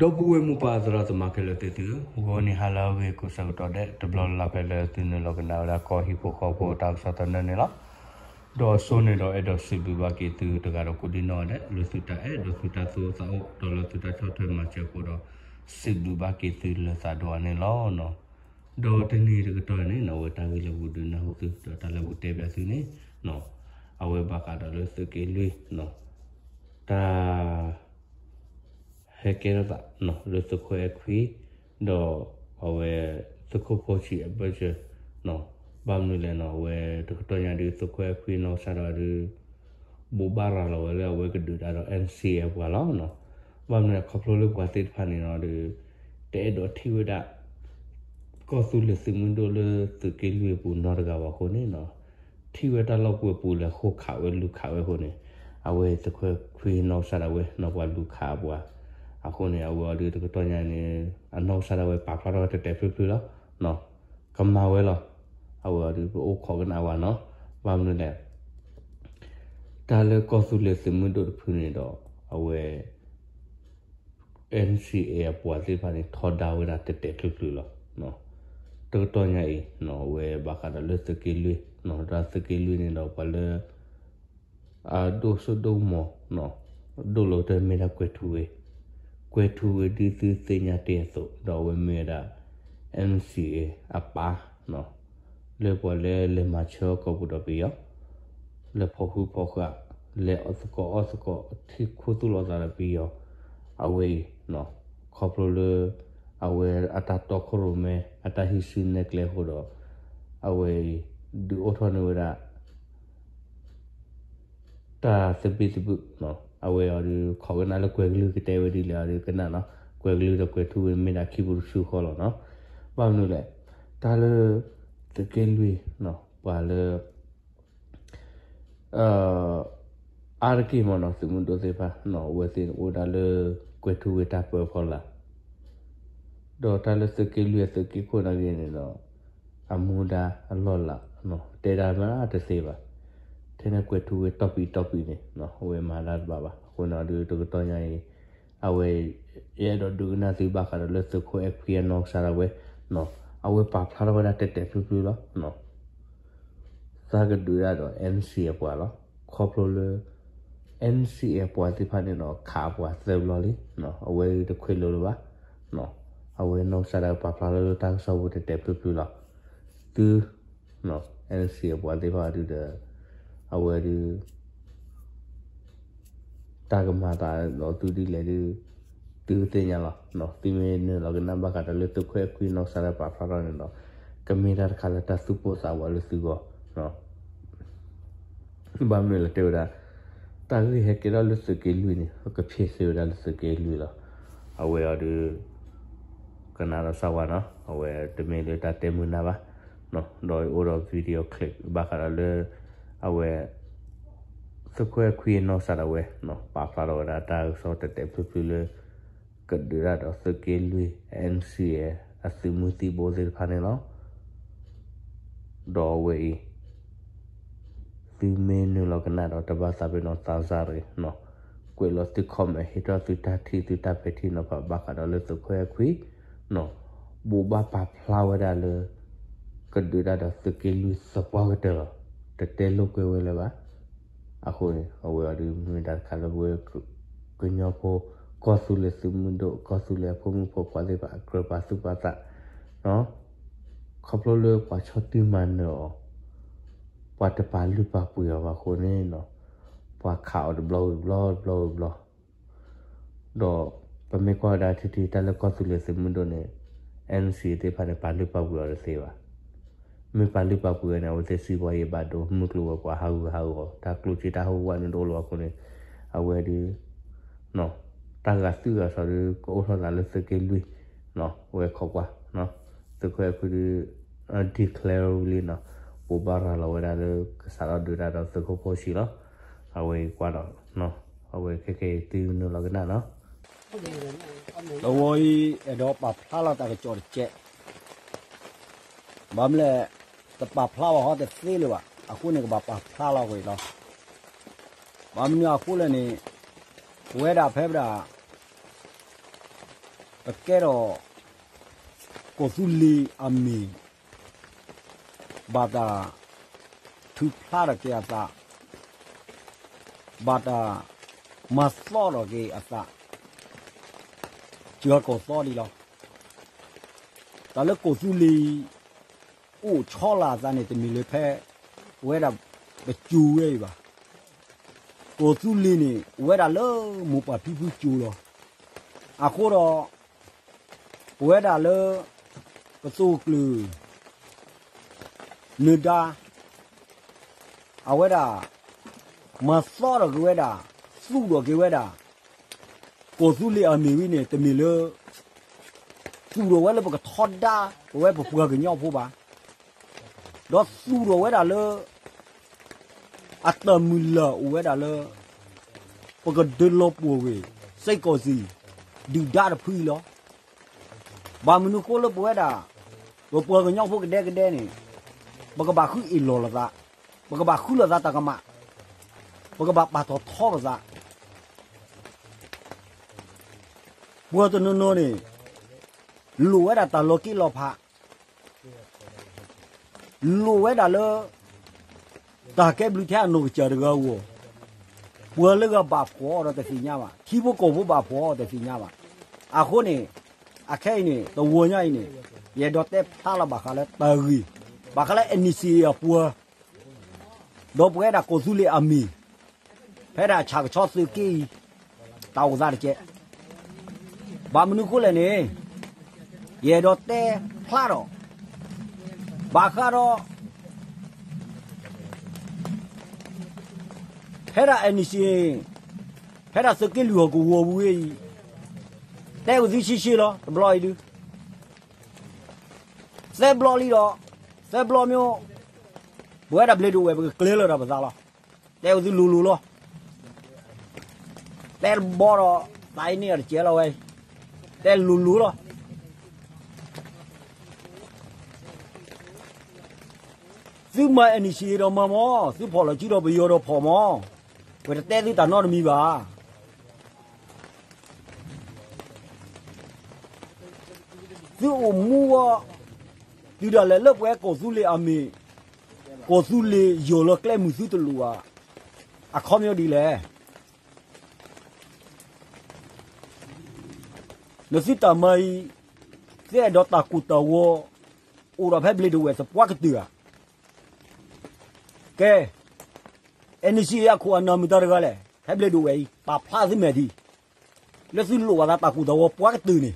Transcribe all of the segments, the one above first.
ဒီပုၢ်ဝဲၢ်မိၢ်ပၢ်သရၣ်သမါခဲလၢာ်သ့ၣ်သုဧၢ, ဂီၤနံၤဟါလၢအဂ့ၤကိးဆၢကတီၢ်ဒဲး တဘျီလၢ်လၢ်ဖဲလၢသုနုာ်လီၤကနၣ်ဝဲဒၣ်ကီၢ်ဟံၣ်ဖိဃီဖိတၢ်ကစီၣ်သနၢၣ်န့ၣ်လီၤ. ဒီးစိန့ၣ်ဒီးအဲၣ်ဒိးစံးဘျုးဘၣ်က့ၤသုတဂၤဒီးကိးဒံနီၢ်ဒဲး လၢသုတၢ်အဲၣ်ဒီးသုတၢ်သူၣ်အိၣ်သးအိၣ် ဒီးလၢသုတၢ်ဆီၣ်ထွဲမၤစၢၤအဃိဒီး စံးဘျုးဘၣ်က့ၤသုလၢသးဒိၣ်အါန့ၣ်လီၤ. ဒီးတနံၤတကတီၢ်န့ၣ် အဝဲတၢ်ဂ့ၢ်လၢပကဒုးနၢ်ဟူသု ဒီးတၢ်လၢပကတဲဘၣ်သုန့ၣ် အဝဲဘၣ်ဃးဒီးလၢသုးက့လွံၢ် တၢ် ဟဲကဲထီၣ်သး လၢသုးခိၣ်အဲၣ်ခွံ ဒီးအဝဲ သုးခိၣ်ဖိဆံးအဘၢၣ်စၢၤ ဘၣ်မနုၤလဲၣ်န့ၣ် အဝဲတကတီၢ်ညါဒုး သုးခိၣ်အဲၣ်ခွံနီၢ်ကစၢ်ဒၣ်ဝဲဒုး ဘိးဘၣ်ရၤလီၤဝဲလၢအဝဲကဒုးဒၣ်ဒီး NCA အပှၤလီၤ. ဘၣ်မနုၤလဲၣ် ခီဖျိလၢပှၤသ့ၣ်တဖၣ်န့ၣ်ဒီး တအဲၣ်ဒိးထံၣ်ဝဲဒၣ် ကီၢ်သူလ့ၤသုးမုၢ်ဒိၣ်လၢသုးက့လွံၢ်အပူၤနီတဂၤဘၣ်အဃိန့ၣ် ထံၣ်ဝဲတၢ်လီၢ်ပှဲၤပူၤလဲၤဃိခးဝဲလူၤခးဝဲအဃိန့ၣ် အဝဲသုးခိၣ်အဲၣ်ခွံနီၢ်ကစၢ်ဒၣ်ဝဲ နီၢ်ပှၤလူၤခးအပှၤ အဃိန့ၣ် အဝဲအီၤဒုးတကတီၢ်ညါန့ၣ် အနီၢ်ကစၢ်ဒၣ်ဝဲပာ်ဖျါထီၣ်ဝဲတဲာ်တဲာ်ဖျုးဖျုးလီၤ. ကမၤဝဲလီၤ. အဝဲအီၤဒုးပအိၣ်ခိးကနၣ်ဝဲနီၤ ဘၣ်မနုၤလဲၣ် တၢ်လၢကီၢ်သူလ့ၤသုးမုၢ်ဒိၣ်တဖုန့ၣ်ဒီး အဝဲ NCA အပှၤသ့ၣ်တဖၣ်န့ၣ် ထီဒါဝဲဒၣ်တဲာ်တဲာ်ဖျုးဖျုးလီၤ. တကတီၢ်ညါအံၤ အဝဲဘၣ်ဃးဒီးလၢသုးက့လွံၢ် ဒီးသုးက့လွံၢ်န့ၣ်ဒီးပှၤလၢ အဒိၣ်စိဒိၣ်ကမီၤ ဒိၣ်လီၤတၢ်မ့ၢ်ဒၣ်ကွဲၤထူဝ့ၤ, ကွဲၤထူဝ့ၤဒ်သုသ့ၣ်ညါတ့ၢ်အသိး ဒီးအဝဲမ့ၢ်ဝဲဒၣ် NCA အပၢ် လၢပှၤလၢလဲၤမၤဆၢအီၣ်ကိာ်ပူၤဒီးပယီၤ လဲၤဖီၣ်ဃုဖီၣ်ဃာ် လဲၤအီၣ်သကိးအီသကိး ထံၣ်ခူသူၣ်လီၤသးဒီးပယီၤ အဝဲအံၤ ခီဖျိလၢ အဝဲအတၢ်တီခိၣ်ရိၣ်မဲ အတၢ်ဟံးစုနဲၣ်ကျဲအဃိဒီး အဝဲအံၤ ဒုးအိၣ်ထီၣ်န့ၢ်ဝဲဒၣ် တၢ်သဘံၣ်သဘုၣ် အဝဲအီၤဒုး ခိးကနၣ်လၢကွဲၤကလုၢ်ကတဲဝဲဒ်လဲၣ်အီၤဒုး ကနၣ်နီၤ ကွဲၤကလုၢ်ဒီးကွဲၤထူဝ့ၤမ့ၢ်ဒၣ်ခံပူၤတဆူဃီလီၤနီၤ. ဘၣ်မနုၤလဲၣ် တၢ်လၢ သုးက့လွံၢ် ပှၤလၢ အါတက့ၢ်မ့ၢ်နီၤ သုးမုၢ်ဒိၣ်သ့ၣ်တဖၣ် အဝဲသ့ၣ်န့ၣ်အိၣ်ဒၣ်လၢ ကွဲၤထူဝ့ၤတၢ်ပၢအဖီလာ် ဒီးတၢ်လၢသုးက့လွံၢ်အသုးက့ခိၣ်နာ်က့န့ၣ်ဒီး အမူဒါအလီၢ်လၤ တဲဒၣ်မ့ၢ်တသ့ဘၣ်. ထဲန့ၣ်ကွဲၤထူဝ့ၤတီၢ်ပံၤတီၢ်ပံၤန့ၣ် အဝဲမၤတၢ်တဘၣ်ဘၣ်. အဃိန့ၣ်ဒုးတကတီၢ်ညါအံၤ အဝဲ ယအဲၣ်ဒိးဒုးကနၣ်သုဘၣ်ဃးဒီးလၢသုးခိၣ်အဲၣ်ခွံအနီၢ်ကစၢ်ဒၣ်ဝဲ အဝဲပာ်ဖျါထီၣ်ဝဲဒၣ်တဲာ်တဲာ်ဖျုးဖျုးလီၤ. သးကဒုးဒၣ်ဒီး NCA အပှၤလီၤ. ခီဖျိလၢ NCA အပှၤသ့ၣ်တဖၣ်န့ၣ်ဒီး ခးအပှၤသၢဘျီလံ အဝဲတခွဲးလိာ်လၢၤဘၣ်. အဝဲနီၢ်ကစၢ်ဒၣ်ပာ်ဖျါထီၣ်လၢတၢ်ကစီၣ်ပူၤတဲာ်တဲာ်ဖျုးဖျုးလီၤ. သု NCA အပှၤသ့ၣ်တဖၣ်ဒုးဒီး အဝဲဒုး တၢ်ကမၤသးဒီးသုဒ်လဲၣ်ဒုး သုသ့ၣ်ညါလီၤ. သုမ့ၢ်နုာ်လီၤကနၣ်ဘၣ်ဃးဒီးလၢသုးခိၣ်အဲၣ်ခွံနီၢ်ကစၢ်ဒၣ်ပာ်ဖျါထီၣ်န့ၣ်ဒီး ကမ့ၢ်တၢ်တခါလၢတၢ်သူၣ်ပိၢ်သးဝးလၢသုဂီၢ် ဘၣ်မနုၤလဲၣ်တဲဝဲဒၣ် တၢ်ဂ့ၢ်ဟဲကဲထီၣ်လၢသုးက့လွံၢ်န့ၣ် ကဖျ့သ့ဝဲဒၣ်လၢသုးက့လွံၢ်လီၤ. အဝဲအီၤဒုး ကနၣ်ဒီးစၢ်ဝါနီၤ အဝဲတမ့ၢ်လၢတၢ်တဲမုာ်နၢ်ဘၣ် ဒီးအိၣ်ဒီး video clip ဘၣ်ဃးဒီးလၢ အဝဲ သုးခိၣ်အဲၣ်ခွံအနီၢ်ကစၢ်ဒၣ်ဝဲ ပာ်ဖျါထီၣ်ဝဲဒၣ်တၢ်ကစီၣ်တဲာ်တဲာ်ဖျုးဖျုးလၢ ကဒုးဒၣ်ဒီးသုးက့လွံၢ် NCA အသုးမုၢ်သံၣ်ဘိသ့ၣ်တဖၣ်န့ၣ်လီၤ. ဒီးအဝဲအံၤ သုမ့ၢ်နုာ်လီၤကနၣ်ဒီးတဘၣ်သးပ့ၤနီၣ်သးစၢ်ရ့ၣ် ကွဲးလီၤသု comment ဟ့ၣ်ထီၣ်သုတၢ်ထံၣ်သုတၢ်ပဲာ်ထံနီၤဖးဘၣ်ဃးဒီးလၢသုးခိၣ်အဲၣ်ခွံ ဘိးဘၣ်ပာ်ဖျါဝဲဒၣ်လၢ ကဒုးဒၣ်ဒီးသုးက့လွံၢ်သပှၢ်ကတၢၢ်လီၤ. တတဲလိာ်ကွဲဝဲလၢၤဘၣ်. အဃိန့ၣ် အဝဲအီၤဒုးမ့ၢ်တၢ်တခါလၢပဝဲ ကညီဖိ ကီၢ်သူလ့ၤသုးမုၢ်ဒိၣ် ကီၢ်သူလ့ၤအဖိမုၣ်ဖိခွါသ့ၣ်တဖၣ် အကြၢးပာ်သူၣ်ပာ်သး ခီဖျိလၢပှၤဆီၣ်တံၢ်မၤနၢၤအီၤ ပှၤတပာ်လုၢ်ပာ်ပှ့ၤအီၤဘၣ်အဃိန့ၣ် ပှၤခးအီၤတဘျီဝံၤတဘျီ တဘျီဝံၤတဘျီ ဒီးပမ့ၢ်ကွၢ်ဝဲဒၣ်ထံထံ တၢ်လၢကီၢ်သူလ့ၤသုးမုၢ်ဒိၣ်န့ၣ် NCA သ့ၣ်တဖၣ်န့ၣ် ပာ်လုၢ်ပာ်ပှ့ၤအီၤတသ့ဘၣ်. မ့ၢ်ပာ်လုၢ်ပာ်ပှ့ၤအီၤန့ၣ် အဝဲသ့ၣ်စံးပှၤယံာ်ဘၣ်ဒိ မုၢ်ကျိၤဝဲၤကွာ်ဟးဂူာ်ဟးဂီၤ တၢ်ကျိၣ်စ့တၢ်ဟးဂူာ်ဟးဂီၤန့ၣ်တအိၣ်လၢၤဘၣ်အဃိန့ၣ် အဝဲဒုး တၢ်ဂာ်သွံၣ်ဂာ်စီၤဒုး ကအိၣ်ထီၣ်သးလၢသုးက့လွံၢ် အဝဲခိးကွၢ် သုးခိၣ်အဲၣ်ခွံဒုး declare ဝံၤလံနီၤ ဘိးဘၣ်ရၤလီၤဝဲဒၣ်လၢကစးထီၣ်ဒုးတၢ်ဒီးသုးခိၣ်ဖိဆံးလီၤ. အဝဲအံၤကွၢ်ဒီး အဝဲခဲကနံၣ်အံၤသုနုာ်လီၤကနၣ်နီၤ အဝဲအံၤ အဲၣ်ဒိးပာ်ဖျါလီၤတၢ်ကစီၣ်တကဲး ဘၣ်မနုၤလဲၣ် တပာ်ဖျါဘၣ်ဟီတသ့လၢၤဘၣ် အဃိန့ၣ် ကဘၣ်ပာ်ဖျါလီၤကွံာ်လီၤ. ဘၣ်မနုၤအဃိလဲၣ်န့ၣ် ပဝဲဒၣ်ဖဲပဒၣ် အကဲထီၣ် ကီၢ်သူလ့ၤအမ့ၢ် ဘၣ်တၢ်ထုးဖျါထီၣ်က့ၤအသး, ဘၣ်တၢ်မၤသီထီၣ်က့ၤအသး စှၤကီၢ်သီဒံးလီၤ. တၢ်လၢကီၢ်သူလ့ၤ အိၣ်ဆီလီၤအသးန့ၣ် တမ့ၢ်လၢဖဲ ပဝဲဒၣ်ပစိၤဝဲအံၤဘၣ်. ကီၢ်သူလ့ၤန့ၣ် အိၣ်ဝဲဒၣ်လၢမိၢ်ပၢ်ဖံဖုစိၤလီၤ. အဃိဒီး ပဝဲဒၣ်လၢ ပသုးခိၣ်ကျၢၢ် နၢၤဒါ အဝဲဒၣ် မၤသီထီၣ်က့ၤဝဲဒၣ်, သူၣ်ထီၣ်က့ၤဝဲဒၣ် ကီၢ်သူလ့ၤအမ့ၢ်ဝံၤန့ၣ် တမ့ၢ်လၢ သူၣ်ထီၣ်ဝဲလၢပကထီဒါ ပဝဲပပှၤကညီဖိဘၣ်. ဒီးသူၣ်ထီၣ်ဝဲဒၣ်လၢ အတၢ်မုၢ်လၢ်အိၣ်ဝဲဒၣ်လၢ ပကဒုးလီၤပှီၢ်ကွံာ် စ့ၢ်ကီးစံး ဒုၣ်ဒါတဖုအံၤလီၤ. ဘၣ်မနုၤဃိလၢပဝဲဒၣ် ပပှၤကညီဖိကဒဲကဒဲန့ၣ် ပကဘၣ်ဃုအ့ၣ်လိာ်လိာ်သး, ပကဘၣ်ဃုလိာ်သးတၢ်ကမၣ်, ပကဘၣ်ပာ်ထီၣ်ထီလိာ်သး. ပှၤတနီၤနီၤန့ၣ် လိၣ်ဝဲဒၣ်တၢ်လီၤက့လီၤဖး, လိၣ်ဝဲဒၣ်လၢ တၢ်ကဲဘျုးထဲအနီၢ်ကစၢ်တဂၤအဂီၢ်, ပှၤလၢဂၤဘၣ်ဖှီၣ်အီၤဒီးတသ့ၣ်ညါဘၣ်, ထံဖိကီၢ်ဖိဘၣ်ဖှီၣ်အီၤတသ့ၣ်ညါဘၣ်. အဃိန့ၣ် အခဲအံၤန့ၣ် တဝီၤညါအံၤန့ၣ် ယအဲၣ်ဒိးတဲဖျါလီၤဘၣ်ဃးလၢတၢ်ဂ့ၢ်, ဘၣ်ဃးလၢ NCA အပှၤ ဒီးပဝဲဒၣ်ကီၢ်သူလ့ၤအမံၤ ဖဲဒၣ်ဆၣ်ကဆီသုးက့အံၤ တၢ်အိၣ်သးတကဲး. ဘၣ်မနုၤဃိလဲၣ်န့ၣ် ယအဲၣ်ဒိးတဲဖျါထီၣ် ဘၣ်ဃးဒီး ဖဲဒၣ် NCA ဖဲဒၣ်သုးက့လွံၢ်ဟီၣ်ကဝီၤပူၤဝဲအံၤ တဲဝဲသုရှဲရှဲလီၤ တဘျီအံၤဒု သၢဘျီလံဒီး သၢဘျီမ့ၢ် ပဝဲဒၣ်ဘျ့းဒိၣ်ဝဲၢ် ပကကျဲၤလီၤတၢ်ပသးလီၤ. တဲဝဲသုလိၤလိၤလီၤ. တဲတဘီဒီး သးအံၤန့ၢ်အီၤတကဲးလီၤဝဲ, တဲလိၤလိၤလီၤ. သုမၤ NCA ဒီးမၤမၢ်, သုဖီၣ်လီၤစုဒီးပယီၤဒီးဖီၣ်မၢ်, ပတတဲသုတၢ်နီတမံၤဘၣ်. သုအိၣ်မူဝဲ တုၤဒၣ်လဲာ်လၢပှၤကီၢ်သူလ့ၤအမ့ၢ် ကီၢ်သူလ့ၤယီၢ်လီၤကျဲမုၢ်သုတလိၣ်ဧါ, အခီပညီဒ်လဲၣ်. နသုတၢ်မၤအံၤ သုအဲၣ်ဒိးတၢ်ကိၢ်တၢ်ဂီၤ အိၣ်ဒီးဖဲဘျ့းဒိၣ်ဝဲၢ်သပှၢ်ကတၢၢ်ဧါ. ကဲ NCA အခိၣ်အနၢ်မုၢ်တၢ်တဂၤလဲၣ်, ဖဲဘျ့းဒိၣ်ဝဲၢ်အံၤ ပာ်ဖျါသုမဲာ်ထံ, လၢသုလိၣ်ဘၣ်သးတၢ်ကိၢ်တၢ်ဂီၤပှၢ်ကတၢၢ်န့ၣ်,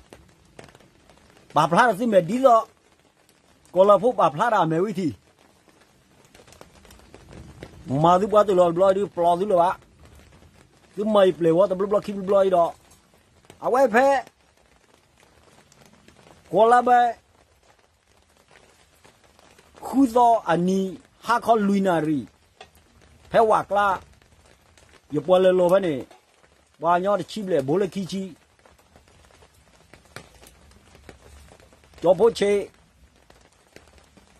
ပာ်ဖျါဒီးသုမဲာ်ဒ်သိး ကီၢ်လၤဖိပာ်ဖျါတၢ်အမဲာ်ဝံၤထံး, မၤသုပှၤတလီၢ်တဘျီဒုး ပျီသုလၢၤဘၣ်, သုမၤယပျဲၢ်ဝီတဘျီဘျီခံဘျီဘျီအံၤဒီး, အဝဲဖဲ ကီၢ်လါဘဲ ဃုသီအနံၤ ဟါခီလွံၢ်နၣ်ရံၣ်, ဖဲဝၣ်ကျါ, ယပှၤလဲၤလီၤဖဲန့ၣ်, ပှၤကညီတဆံဘျဲၣ် ဘိလၢခံဆံ, ကၠီဖိဆ့း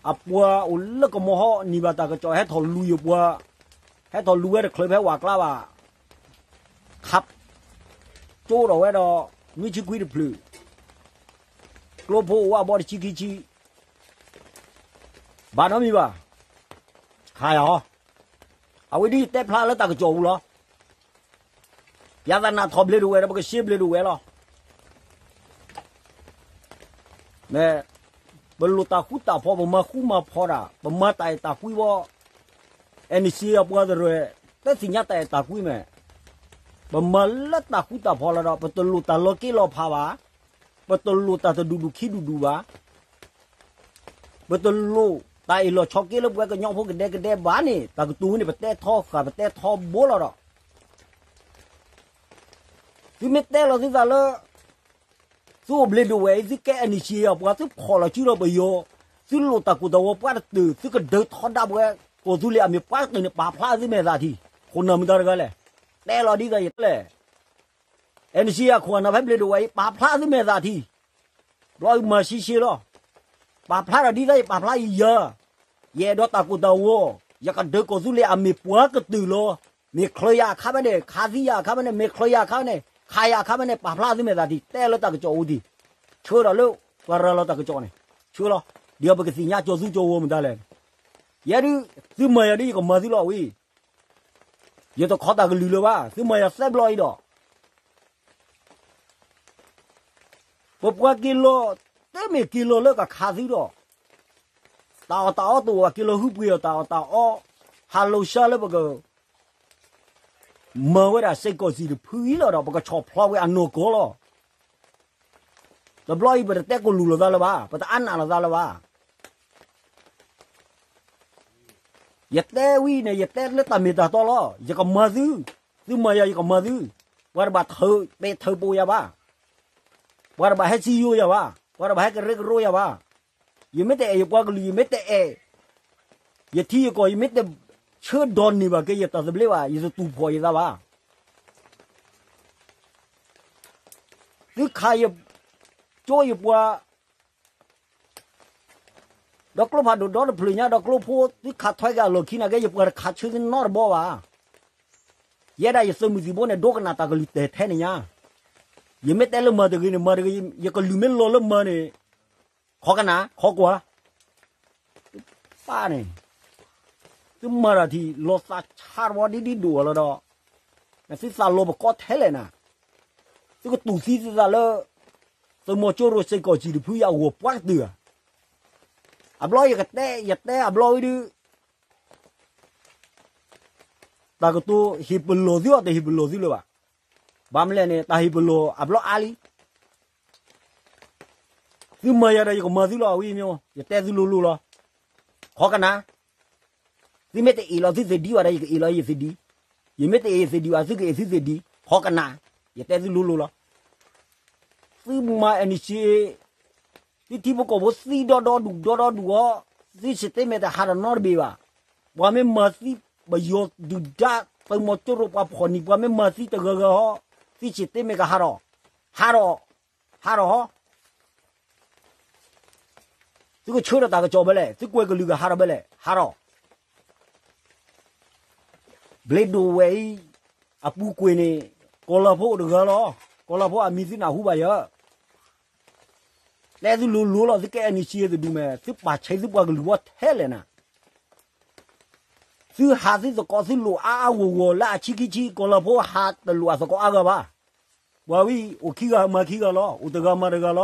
အပှၤအိၣ်လၢကမီၤဟီ နံၤဘၣ်တၢ်ကစီၣ် ဟဲထီၣ်လူၤယပှၤ, ဟဲထီၣ်လူၤဝဲတချုးဖဲဝၣ်ကျါဘၣ်, ခးကၠိထီၣ်ဝဲဒီး နွံဆံခွံတဖျၢၣ်, ကျိဖိအိၣ်ဝဲအဘီတဆံခံဆံ, ဘၣ်နီတမံၤဘၣ်, ခးယၤဟီ, အဝဲဒ်ယတဲဖျါလၢတၢ်ကစီၣ်ပူၤလီၤ. ပသးနၢ်ထီၣ်ဘျ့းဒိၣ်ဝဲၢ်ဒီး ပကရှဲဘျ့းဒိၣ်ဝဲၢ်လီၤ. မ့ၢ် ပလိၣ်တၢ်ဃူတၢ်ဖိး ပမၤဃူမၤဖိးတၢ် ပမၤတၢ်အဲၣ်တၢ်ကွံဘီ, NCA အပှၤတရၢၣ် တသ့ၣ်ညါတၢ်အဲၣ်တၢ်ကွံမ့ၢ်, ပမၤလၢတၢ်ဃူတၢ်ဖိးလီၤဒီး ပတလိၣ်တၢ်လီၤက့လီၤဖးဘၣ်, ပတလိၣ်တၢ်တဒူၣ်ဒူၣ်ခံဒူၣ်ဒူၣ်ဘၣ်. ပတလိၣ်တၢ်အ့ၣ်လိာ်ဆိးက့လၢပဝဲကညီဖိကဒဲကဒဲဘၣ်န့ၣ် တၢ်ကတိၤန့ၣ် ပတဲထီဃာ် ပတဲထီဘိလီၤဒီး သုမ့ၢ်တဲလီၤသုသးလၢ သုအိၣ်ဘျ့းဒိၣ်ဝဲၢ်အံၤ သုကဲ NCA အပှၤ သုဖီၣ်လီၤစုဒီးပယီၤ, သုလိၣ်တၢ်ကိၢ်တၢ်ဂီၤပှၤကတၢၢ်, သုကဒုးထီဒါပဝဲ ကီၢ်သူလ့ၤအမ့ၢ်ပှၤကတၢၢ်န့ၣ် ပာ်ဖျါသုမဲာ်သးထံ, ခိၣ်နၢ်မုၢ်တၢ်တဂၤလဲၣ်, တဲလီၤဒ်သိးယတဲလဲၣ် NCA အခိၣ်အနၢ်ဖဲဘျ့းဒိၣ်ဝဲၢ်အံၤ ပာ်ဖျါသုမဲာ်သးထံ, ဘျီအံၤမၤရှဲရှဲလီၤ, ပာ်ဖျါထီၣ်ဒ်သိးယပာ်ဖျါအံၤယၤ, ယအဲၣ်ဒိးတၢ်ကိၢ်တၢ်ဂီၤ, ယကဒုးကီၢ်သူလ့ၤအမ့ၢ်ပှၤကတၢၢ်လီၤ, မ့ၢ်ချၢယၤအခါဖဲန့ၣ် ခးသံယၤအခါဖဲန့ၣ်, မ့ၢ်ချၢယၤအခါဖဲန့ၣ် ခးယၤအခါဖဲန့ၣ် ပာ်ဖျါသုမဲာ်သးထံ, တဲလၢတၢ်ကစီၣ်အူထံ ဆၢဒီးလၢပှၤရၤလီၤတၢ်ကစီၣ်န့ၣ်, ဆၢလီၤ, ဒ်သိးပကသ့ၣ်ညါကၠီၤသူကၠီၤဝီၤမတၤလဲၣ်. ယဲဒုး, သုမၤယၤဒ်ယကမၤသုလီၤဝံၤ, ယတခီတၢ်ကလုၢ်လၢၤဘၣ်, သုမၤယၤသၢဘျီအံၤဒီး ပပှၤက့ၤလီၤ, တမ့ၢ်က့ၤလီၤလၢကခးသုဒီး, တၢ်အီၣ်တၢ်အီတအိၣ်ဘၣ်, က့ၤလီၤဟုပှ့ၤအီၤတၢ်အီၣ်တၢ်အီ, ဟးလိာ်ဆှါလၢပက မၤဝဲဒၣ်စ့ၢ်ကီးစံၣ်တဖုအံၤလီၤဒီး ပကဆီၣ်ဖျီဝဲအနီၢ်ကီၢ်လီၤ. တဘျီအံၤပတတဲကိၣ်လူၤလိာ်သးလၢၤဘၣ်, ပတအါနးလိာ်သးလၢၤဘၣ်. ယတဲဝံၤန့ၣ် ယတဲလၢတၢ်မ့ၢ်တၢ်တီလီၤ. ယကမၤသု, သုမၤယၤယကမၤသု, ပှၤတဘၣ်ထၢးပဲာ်ထၢးပိာ်ယၤဘၣ်, ပှၤတဘၣ်ဟဲစံယိယၤဘၣ်, ပှၤတဘၣ်ဟဲကရၢကရိယၤဘၣ်. ယမ့ၢ်တအဲၣ်ယပှၤကလုာ်, ယမ့ၢ်တအဲၣ် ယထံယကီၢ်, ယမ့ၢ်တဆၢဒီးန့ၢ်ဘၣ်က့ၤယတၢ်သဘျ့ဘၣ်, ယတတူၢ်ဖှီၣ်ယသးဘၣ်. သုခးယ, ကၠိယပှၤ, ဒီးကျိဖးဒိၣ်ဒီတဖျၢၣ်ညါ, ဒီးကျိဖိသုခးထွဲက့ၤအလီၢ်ခံနာ်က့, ယပှၤတခးဆၢသုနီတဘီဘၣ်. ယဲဒၣ်ယသုးမုၢ်သံၣ်ဘိန့ၣ် ဒိကနၣ်တၢ်ကလုၢ်တဲာ်ထဲန့ၣ်ညါ, ယမ့ၢ်တဲလၢမၤတဂ့ၤန့ၣ် မၤတဂ့ၤ, ယကလုၢ်မ့ၢ်လီၤလၢမၤန့ၣ်, ခီကနၣ်, ခီကွၢ် ပၢ်န့ၣ်, သုမၤတၢ်ထံၣ်လီၤသးဆါတဝီဒ်ဒ်ဒိၣ်အလီၤဒီး, သုသးလီၤပကီထဲလဲၣ်နၤ, သုကတူၢ်သံသုသးလၢ သုးမီၤကၠိရိၤစ့ၢ်ကီးစံၣ်တဖုယအဂီၢ်ပှၤကတၢၢ်ဧါ. အဘျီယကတဲ, ယတဲအဘျီဝံၤဒုး တၢ်ကတိၤဟ့ၣ်ပလီၢ်သုအီၤတဟ့ၣ်ပလီၢ်သုလၢၤဘၣ်. ဘၣ်မနုၤလဲၣ်န့ၣ် တၢ်ဟ့ၣ်ပလီၢ်အဘျီအါလံ. သုမၤယၤဒီးယကမၤသုလီၤ, အဝံၤမ့ၢ် ယတဲသုလိၤလိၤလီၤ. ခီကနၣ်, သုမ့ၢ်တအ့ၣ်လီၤသုသ့ၣ်ဒံဘၣ်ဒီး ယကအ့ၣ်လီၤယသ့ၣ်ဒံ, ယမ့ၢ်တအ့ၣ်ယသ့ၣ်ဒံဘၣ် သုကအ့ၣ်သုသ့ၣ်ဒံ, ခီကနၣ်, ယတဲသုလိၤလိၤလီၤ. သုမၤ NCA သုထံဖိကီၢ်ဖိသံဒီဒီဒူၣ်ဒီဒီဒူၣ်အီၤ, သု statement တဟးထီၣ်နီတဘ့ၣ်ဘၣ်. ပှၤမ့ၢ်မၤသံပယီၤဒုၣ်ဒါ သုးမီၤကၠိရိၤပှၤဖီၣ်နံၤ ပှၤမ့ၢ်မၤသံတဂၤဂၤဟီ, သု statement ကဟးထီၣ်, ဟးထီၣ်, ဟးထီၣ်ဟီ. သုကဆၢထၢၣ်တၢ်ကစီၣ်ဖဲလဲၣ်, သုကွဲးကလုၢ်ကဟးထီၣ်ဖဲလဲၣ်, ဟးထီၣ်. ဘျ့ဒိၣ်ဝဲၢ်အံၤ အပူၤကွံာ်န့ၣ် ကီၢ်လၤဖိအိၣ်တဂၤလီၤ. ကီၢ်လၤဖိအမံၤသုနၢ်ဟူဘၣ်ယၤ, တဲသုလိၤလိၤလီၤ, သုကဲ NCA တဒူၣ်မဲာ် သုပာ်ဆံးသုပှၤကလုာ်ဝီထဲလဲၣ်နၤ. သုဟးသုသကိးသုလိၣ်အါအါဂီၢ်ဂီၢ်လၢအဆံခံဆံ ကီၢ်လၤဖိဟးတလိၣ်အသကိးအါဂၤဘၣ်. ပှၤဝံၤအိၣ်ခံဂၤမၤခံဂၤလီၤ, အိၣ်တဂၤမၤတဂၤလီၤ.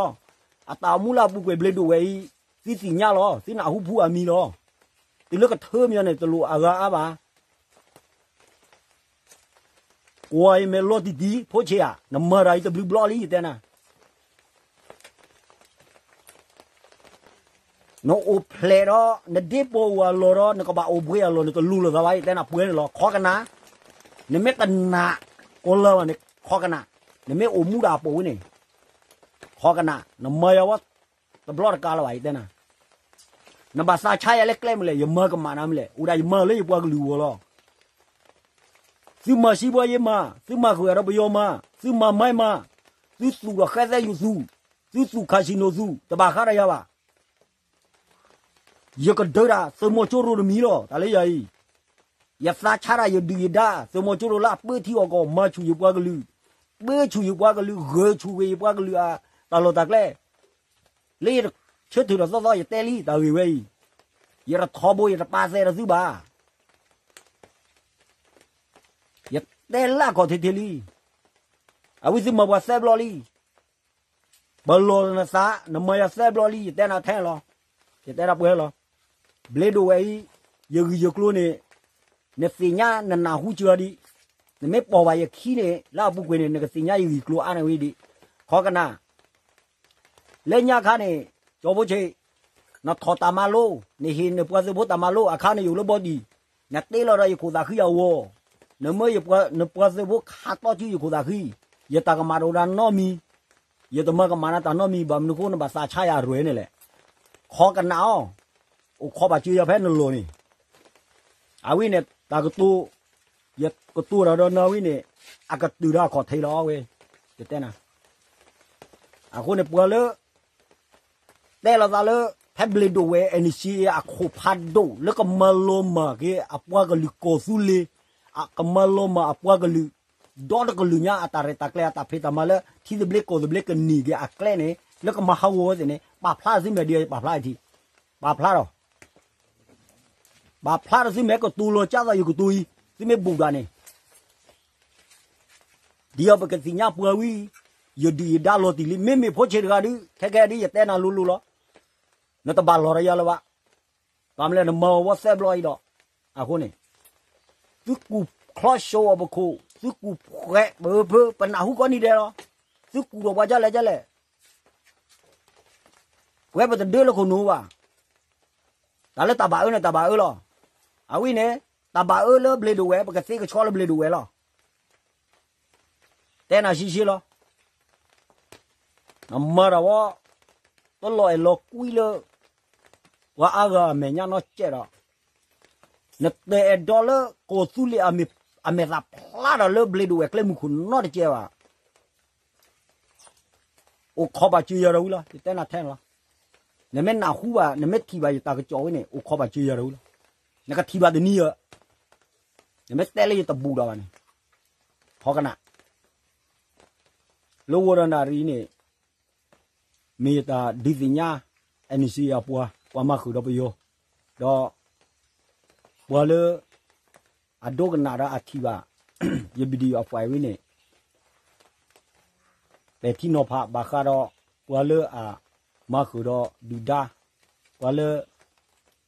အတၢ်အိၣ်မူလၢအပူၤကွံာ်ဘျ့ဒိၣ်ဝဲၢ်အံၤ သုသ့ၣ်ညါလီၤ, သုနၢ်ဟူဖုအမံၤလီၤ. တုၤလၢကထၢမံၤန့ၣ် တလိၣ်အဂၤအါဘၣ်. ကွၢ်အံၤမဲာ်လီၤတံၢ်တံၢ် ဖိဆံးဧါ, နမၤတၢ်အံၤတဘျုးဘျီလံ ယတဲနၤ. နအိၣ်ဖျဲၣ်ဒီး နဒ့ပိာ်ဝဲအလီၢ်ဒီး နကဘၣ်အိၣ်ဘှံးအလီၢ်န့ၣ် တလိၤလိာ်သးဘၣ် ယတဲနၤပှဲၤန့ၣ်လီၤ. ခီကနၣ်, နမ့ၢ်တနာ်ကီၢ်လၢၤဘၣ်န့ၣ် ခီကနၣ်, နမ့ၢ်အိၣ်မူဒၣ်အပိာ်ဝဲန့ၣ် ခီကနၣ်, နမၤယၤဝဲတဘျီတကးလၢၤဘၣ် ယတဲနၤ. နဘၣ်သးဆါယၤလၢကျဲမနုၤလဲၣ်, ယမၤကမၣ်နၤမနုၤလဲၣ်, အိၣ်ဒၣ်ယမၤလၢယပှၤကလုာ်အဂီၢ်လီၤ. သုမၤစံးဘှါယဲမၤ, သုမၤဃုာ်ဒီးပယီၤမၤ, သုမၤမါယမၤ, သုသူၣ်ဒီးဃဲသဲယသူၣ်, သုသူၣ် casino သူၣ်, တဘၣ်ဃးဒီးယၤဘၣ်. ယကဒၢတၢ်သုးမီၤကၠိရိၤတမံၤလီၤ. တၢ်လၢယၤအံၤ, ယသးဆါတၢ်ယဒုၣ်ယဒါ သုးမီၤကၠိရိၤလၢအပၢထံအီၣ်ကီၢ် မၤဆူၣ်ယပှၤကလုာ်, ပၢဆူၣ်ယပှၤကလုာ်, ဂၢၢ်ဆူၣ်ဝဲယပှၤကလုာ်အတၢ်လီၢ်တၢ်ကျဲ လၢယဆၢထၢၣ်ဒီးသီသီ ယတဲလံ တၢ်ဂ့ၢ်ဝဲအံၤ, ယတထီဘိ ယတပာ်သဲးဒီးသုဘၣ်. ယတဲလၢအခီၣ်ထံးထံးလံ. အဝံသုမၤပှၤသၢဘျီလံ. ပလီၢ်နသး နမၤယၤသၢဘျီလံ ယတဲနၤထဲလီၤ. ယတဲနၤပှဲၤလီၤ. ဘျ့ဒိၣ်ဝဲအံၤ, ယဂံၢ်ယကျိၤန့ၣ် နသ့ၣ်ညါနနၢ်ဟူစှၤဒံး, နမ့ၢ်ပိာ်ဘၣ်ယခံန့ၣ် လၢအပူၤကွံာ်န့ၣ် နကသ့ၣ်ညါယဂံၢ်ကျိၤအါန့ၢ်ဝဲဒံး, ခီကနၣ်. လၢညါခါန့ၣ် ကၠီဖိဆ့း, နထီၣ်တၢ်မၤလိ, နဟ့ၣ်နပှၤသုးဖိတၢ်မၤလိအခါန့ၣ် ယအိၣ်လၢဘီဒံၣ်, နတ့လီၤဒီးယခိၣ်သးဃံအဂီၢ်, နမၢယပှၤ, နပှၤသုးဖိခးတီကုယခိၣ်သးဃံ, ယတၢ်ကမၣ်တအိၣ်ဒၣ်နီတမံၤ, ယတမၤကမၣ်နၤတၢ်နီတမံၤ ဘၣ်မနုၤဃိနဘၣ်သးဆါယၤအရဲၣ်န့ၣ်လဲၣ်. ခီကနၣ်အီၤ, အိၣ်ခိးဘၣ်စၢၤယၤဖဲနလီၢ်န့ၣ် အဝံန့ၣ် တၢ်ကတိၤ, ယကတိၤတၢ်ဒီးနၤဝံန့ၣ် အကတုၤတၢ်အခီၣ်ထံးလီၤဝဲ, ယတဲနၤ. အဃိန့ၣ် ပှၤလၢ တဲလီၤသးလၢ ဖဲဘျ့ဒိၣ်ဝဲၢ် NCA အခိၣ်ဖးဒိၣ် လၢကမၤလီၤမၢ်က့ၤအပှၤကလုာ်ကီၢ်သူလ့ၤ, ကမၤလီၤမၢ်အပှၤကလုာ် ဒီတကလုာ်ညါအတၢ်ရဲၣ်တၢ်ကျဲၤအတၢ်ဖံးတၢ်မၤလၢ ထံသဘျ့ကီၢ်သဘျ့ကန့ၢ်က့ၤအကျဲန့ၣ် လၢကမၤဟးဂီၤဝဲသ့ၣ်န့ၣ် ပာ်ဖျါသုမဲာ်ဒီး ယပာ်ဖျါအံၤထံး, ပာ်ဖျါဒီး ပာ်ဖျါဒီးသုမဲာ်ကတိၤလီၤကၢ်သိးယကတိၤအံၤ, သုမ့ၢ်ဘူးဒၣ်န့ၣ် ဒ်သိးပကသ့ၣ်ညါပှၤဝံၤ, ယဒုၣ်ယဒါလီၤတံၢ်လံ, မ့မ့ၢ်ဖိဆံးတဂၤဒုး ခဲကဲဒုး ယတဲနၤလိၤလိၤလီၤ, နတဘၣ်လီၤဒီးယၤလၢၤဘၣ်, ဘၣ်မနုၤလဲၣ် နမၤအီၤဝဲသၢဘျီအံၤဒီး, အဃိန့ၣ် သုကူၣ်ချီၣ်စိအီၤပခိၣ်, သုကူၣ်ဖှဲးပၢဖၢ ပနၢ်ဟူကိးနံၤဒဲးလီၤ, သုကူၣ်ဒီးပှၤဒ်လဲၣ်ဒ်လဲၣ် ပဝဲပတဒၢလၢခိၣ်နူာ်ဘၣ်, တၢ်လၢတၢ်ဘၣ်အၢန့ၣ် တၢ်ဘၣ်အၢလီၤ, အဝဲန့ၣ် တၢ်ဘၣ်အၢလၢဘျ့းဒိၣ်ဝဲၢ် ပကသ့ကဆှီလၢဘျ့းဒိၣ်ဝဲၢ်လီၤ, တဲနၤဆံးဆံးလီၤ, နမၤတၢ်ဝဲ, တလီၤအဲၣ်လီၤကွံလၢ ပှၤအါဂၤအမဲာ်ညါနီတစဲးဒီး, နတအဲၣ်ဒိးလၢကီၢ်သူလ့ၤအမဲာ်သၣ်ဖျါဒီးလၢဘျ့းဒိၣ်ဝဲၢ်ကျဲမုၢ်ခိၣ်နီတစဲးဘၣ်, အိၣ်ခိးဘၣ်စၢၤယၤဒီးဝံၤလီၤ, ယတဲနၤထဲန့ၣ်လီၤ, နမ့ၢ်နၢ်ဟူဘၣ် နမ့ၢ်ထံၣ်ဘၣ်ယတၢ်ကစီၣ်ဝဲန့ၣ် အိၣ်ခိးဘၣ်စၢၤယၤဒီးဝံၤလီၤ, နကထံၣ်ဘၣ်တနံၤဧၢ, နမ့ၢ်တဲလၢယတဘူးဒီးဘၣ်န့ၣ်, ထီကနၣ် လၢဝီၤဒီးနၣ်ရံၣ်န့ၣ်, မ့ၢ်ယတၢ်ဒုးသ့ၣ်ညါ NCA အပှၤ, ပှၤမၤဃုာ်ဒီးပယီၤ, ဒီး ပှၤလၢ အဒိကနၣ်ဒီးအထံၣ်ဘၣ် ယ video အ file ဝဲန့ၣ် ပဲာ်ထံနီၤဖးဘၣ်ဃးဒီး ပှၤလၢအမၤဃုာ်ဒီးဒုၣ်ဒါ, ပှၤလၢ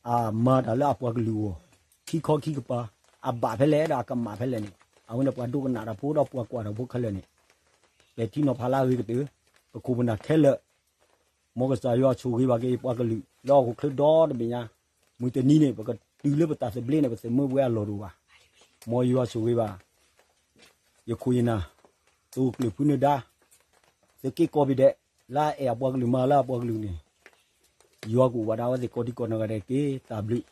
အမၤတၢ်လၢအပှၤကလုာ်အဂီၢ်, ခံခီခံကပၤ, အဘၣ်ဖဲလဲၣ်ဒီးအကမၣ်ဖဲလဲၣ်န့ၣ်, အဝဲန့ၣ်ပှၤဒိကနၣ်တၢ်ဖိဒီးပှၤကွၢ်တၢ်ဖိခဲလၢာ်န့ၣ်, ပဲာ်ထံနီၤဖးလၢအဂ့ၤကတၢၢ်, ပခိၣ်ပနၢ်ခဲလၢာ်, မ်ကစၢ်ယွၤဆိၣ်ဂ့ၤဘၣ်က့ၤပှၤကလုာ် လၢဟီၣ်ခိၣ်ချၢဒီတဘ့ၣ်ညါ, မုၢ်တနံၤန့ၣ် ပကတုၤလၢပတၢ်သဘျ့န့ၣ် ပသမၢဝဲအလီၢ်တအိၣ်ဘၣ်, မ်ယွၤဆိၣ်ဂ့ၤဘၣ် ယခိၣ်ယနၢ်, သုးကျၢၢ်ဖုနၢၤဒါ, သုးက့ကိးဘ့ၣ်ဒဲး, လၢအအဲၣ်အပှၤကလုာ်မၤလၢအပှၤကလုာ်န့ၣ်, ယွၤကအိၣ်ဘၣ်ဒၣ်ဝဲသ့ၣ်ကိးဒံကိးနီၢ်ဂၤဒဲးတက့ၢ်, တၢ်ဘျုး